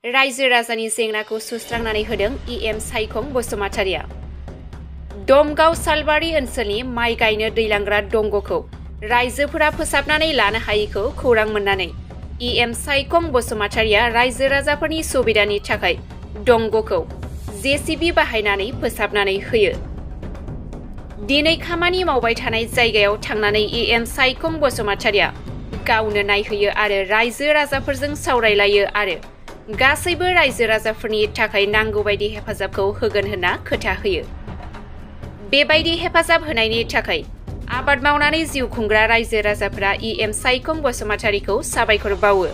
रायजो राजानि जेंनाखौ सुस्रांनानै होदों EM सायखं बसुमतारिया। दमगाव सालबारि ओनसोलनि माइ गायनो दैलांग्रा दंगखौ रायजोफोरा फोसाबनानै लानो हायैखौ खौरां मोननानै EM सायखं बसुमतारिया रायजो राजाफोरनि सुबिदानि थाखाय दंगखौ JCB बाहायनानै फोसाबनानै होयो। दिनै खामानि मावबाय थानाय जायगायाव थांनानै EM सायखं बसुमतारिया गावनो नायहैयो आरो रायजो राजाफोरजों सावरायलायो आरो गासैबो रायजो राजाफोरनि थाखाय नांगौ बायदि हेफाजाबखौ होगोन होनना खोथा होयो। बेबायदि हेफाजाब होनायनि थाखाय आबाद मावनानै जिउ खुंग्रा रायजो राजाफोरा EM सायखं बसुमतारिखौ साबायखर बावो।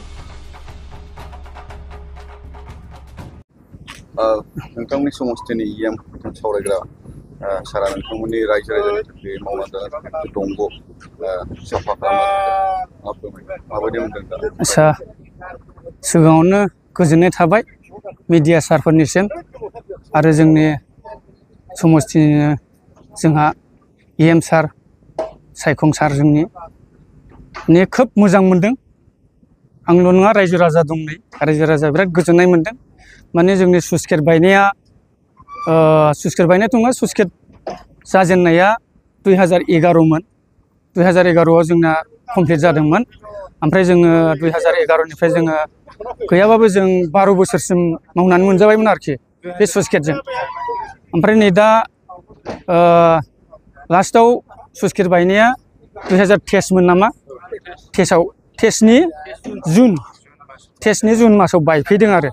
नोंथांनि समस्थिनि EM सावरायग्रा सारा नोंथांमोननि रायजो राजानि थाखाय मावनानै जानाय दंग साफा खालामनानै माबायदि मोनदों दा? आच्छा, सिगाङावनो गोजोननाय थाबाय मिडिया सारफोरनिसिम आरो जोंनि समस्थिनिनो जोंहा EM सार सायखं सार जोंनि खोब मोजां मोनदों। आंल' नङा, रायजो राजा दं नै, रायजो राजा बिराद गोजोननाय मोनदों। माने जोंनि स्लुइस गेट बायनाया नङा, स्लुइस गेट जाजेननाया 2011मोन। 2011आव जोंना कमप्लिट जादोंमोन। ओमफ्राय जोङो 2011निफ्राय जोङो गैयाबाबो जों 12 बोसोरसिम मावनानै मोनजाबायमोन आरोखि बे स्लुइस गेटजों। ओमफ्राय नै दा लास्टआव स्लुइस गेट बायनाया 2023मोन नामा? टेस्टनि जुन मासाव बायफैदों आरो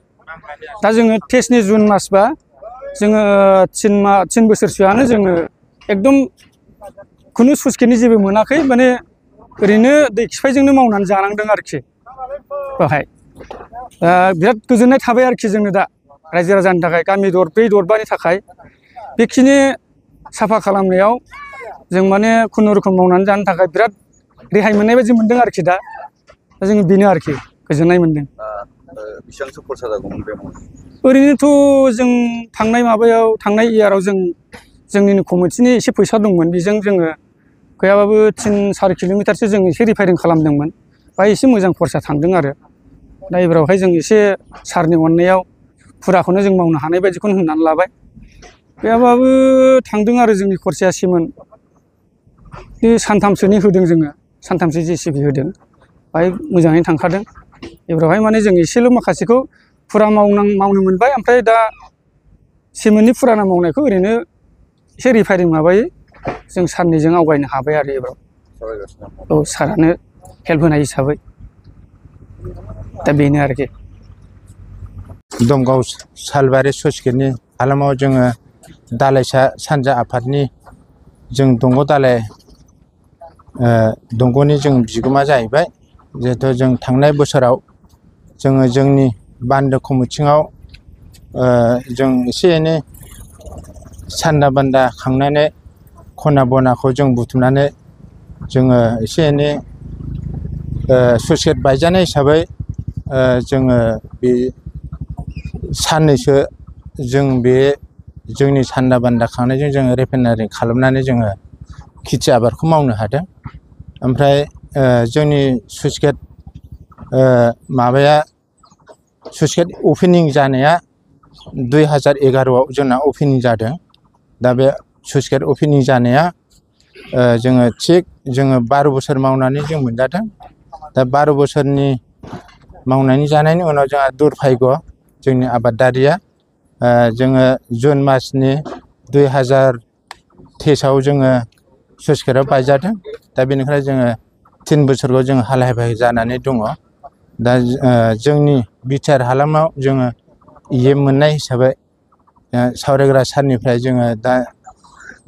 दा जोङो टेस्टनि जुन मासबा जोङो 3 बोसोरसोआनो जोङो एकदम खुनु स्लुइस गेटनि जेबो मोनाखै, माने ओरैनो दै खिफायजोंनो मावनानै जानांदों आरोखि बेवहाय। बिराद गोजोननाय थाबाय आरोखि जोंनो दा रायजो राजानि थाखाय, गामि दरब्रै दरबानि थाखाय बेखिनि साफा खालामनायाव जों माने खुनुरुखुम मावनानै जानो थाखाय बिराद रेहाय मोननाय बायदि मोनदों आरोखि दा जोङो बेनो आरोखि गोजोननाय मोनदों। बेसेबांसो खरसा जागौमोन बे? ओरैनोथ' जों थांनाय इयाराव जोंनिनो कमिटिनि एसे फैसा दंमोन, बेजों जोङो गैयाबाबो 3-4 किल'मिटारसो जों एसे रिफायरिं खालामदोंमोन। बाहाय एसे मोजां खरसा थांदों आरो दा एबारावहाय जों एसे सारनि अननायाव फुराखौनो जों मावनो हानाय बायदिखौनो होननानै लाबाय। गैयाबाबो थांदों आरो जोंनि खरसाया सेमोन बे सानथामसोनि होदों जोङो, सानथामसो JCB होदों, बाहाय मोजाङैनो थांखादों। एबारावहाय माने जों एसेल' माखासेखौ फुरा मावनो मोनबाय। ओमफ्राय दा सेमोननि फुराना मावनायखौ ओरैनो एसे रिफायरिं माबायो जों सारनिजों आवगायनो हाबाय आरो एबाराव। औ, सारानो हेल्प होनाय हिसाबै दा बेनो आरोखि। दमगाव सालबारि स्लुइस गेटनि हालामाव जोङो दालाइसा सानजा आफादनि जों दंग दालाय दंगनि जों बिगोमा जाहैबाय। जिहेथु जों थांनाय बोसोराव जोङो जोंनि बान्दो कमिटिङाव जों एसे एनै सान्दा बान्दा खांनानै खना बनाखौ जों बुथुमनानै जोङो एसे एनै स्लुइस गेट बायजानाय हिसाबै जोङो बे साननैसो जों बे जोंनि सान्दा बान्दा खांनायजों जोङो रिफाइनारि खालामनानै जोङो खेथि आबादखौ मावनो हादों। ओमफ्राय जोंनि sluice gate sluice gate opening जानाया 2011आव जोंना अपेनिं जादों। दा बे स्लुइस गेट अपेनिं जानाया जोङो 12 बोसोर मावनानै जों मोनजादों। दा 12 बोसोरनि मावनानै जानायनि उनाव जोंहा दुरभाग्य जोंनि आबादारिया जोङो जुन मासनि 2023आव जोङो स्लुइस गेटआव बायजादों। दा बेनिफ्राय जोङो 3 बोसोरखौ जों हालाय हाफाय जानानै दङ। दा जोंनि बिटिआर हालामाव जोङो EM मोननाय हिसाबै सावरायग्रा सारनिफ्राय जोङो दा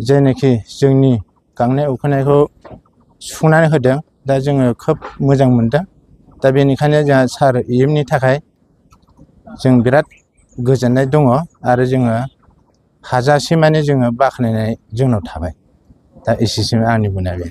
जेनोखि जोंनि गांनाय उखैनायखौ सुफुंनानै होदों, दा जोङो खोब मोजां मोनदों। दा बेनिखायनो जोंहा सार EMनि थाखाय जों बिराद गोजोननाय दङ आरो जोङो हाजासे माने जोङो बाख्नायनाय जोंनाव थाबाय। दा एसेसिम आंनि बुंनाया।